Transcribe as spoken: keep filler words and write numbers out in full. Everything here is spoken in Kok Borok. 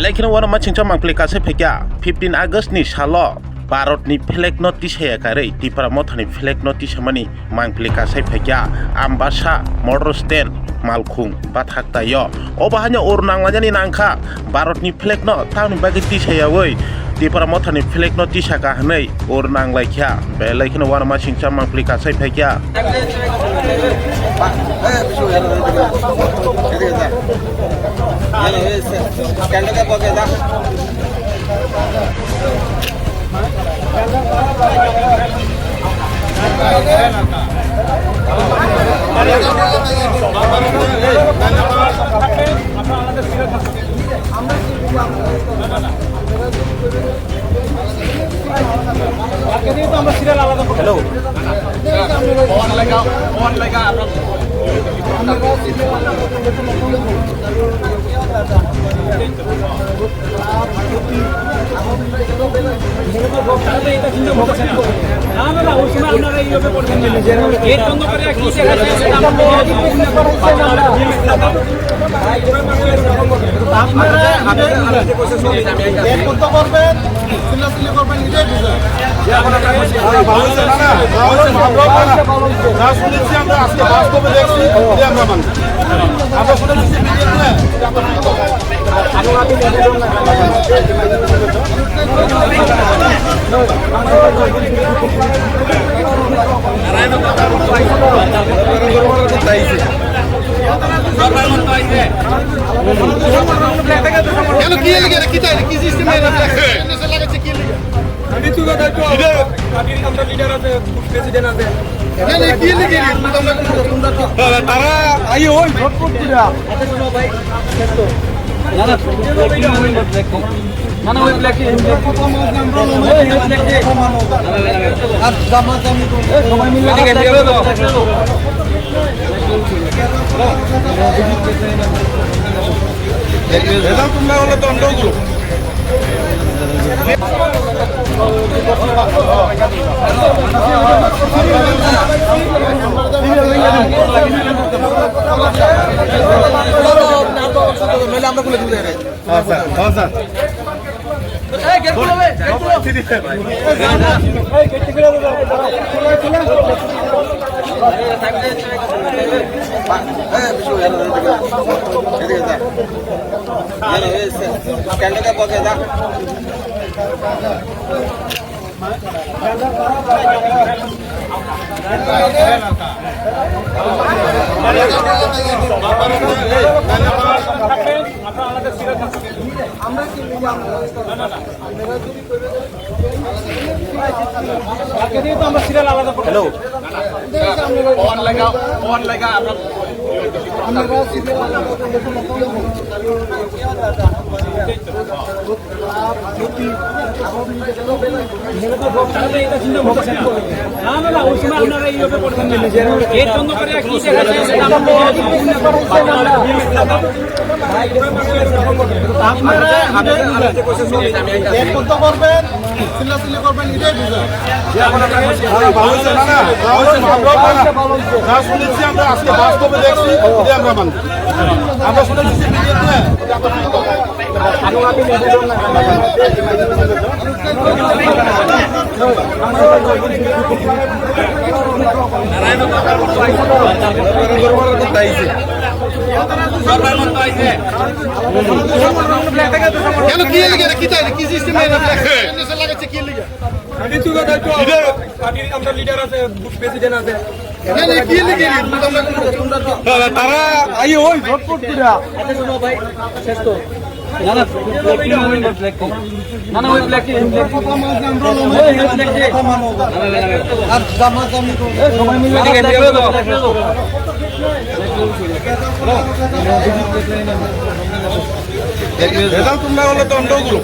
Tei kheno uanama singcha mangpili kasai phaikha fifteen August ni salo Bharat ni flag no tisaya karwi Tipra Motha ni flag no tisamani mangpili kasai phaikha Ambasa motor stand Malkhung bathak taio. Obo haino ur nanglainani nangkha Bharat ni flag no tamni bagwi tisayawi Tipra Motha ni flag no tisaka hwnwi ur nanglaikha. Belai kheno uanama singcha mangpili kasai phaikha. Hello. না, না, না, ওই সময় আপনারা এইভাবে করবেন না। এর জন্য করে কি দেখা যায়, সেটা আমরা আপনারা এক করতে পারবেন, চিল্লাচিল্লি করবেন, এটাই বিষয়। আমরা শুনেছি, আমরা আজকে বাস্তবে দেখছি, এটাই আমরা মানব। আমরা শুনেছি, কেন, কি লেগে রে? কি তাই? কি সিস্টেম এর? এমনি সে লাগাচ্ছে কি লেগে? আমি তো দায়িত্ব। আমি আমরা লিডার আছে, প্রেসিডেন্ট আছে। কেন, কি লেগে রে? তারা আইয়ে ওই ঝটপট করে। না, না, না, না, ওই ফ্ল্যাগ, ওই ফ্ল্যাগ। আর জামা জামি তো। এই সবাই মিলে এটা তোমরা হলো দণ্ডগুলো। আমরা খুলে দিতে হ্যালো। না, না, না, ওই সময় আপনারা এইভাবে করবেন না। এর জন্য করে কি দেখা যায়, সেটা আমরা আপনারা এক করতে পারবেন, চিল্লাচিল্লি করবেন, এটাই বিষয়। আমরা শুনেছি, আমরা আজকে বাস্তবে দেখছি, এটাই আমরা মানব। আমরা শুনেছি যে বিজেপি কেন, কি লেগে রে? কি তাই? কি সিস্টেম এর? এমনি সে লাগাচ্ছে কি লেগে? আমি তো দায়িত্ব। পার্টির আমরা লিডার আছে, প্রেসিডেন্ট আছে। না, না, কি লেগে রে? তারা আইয়ে ওই ঝটপট করে। না, না, না, না, ওই ফ্ল্যাগ। ওই ফ্ল্যাগ। আর জামা জামি তো। এই সবাই মিলে ভেজাল তোমরা হলো দণ্ডগুলো।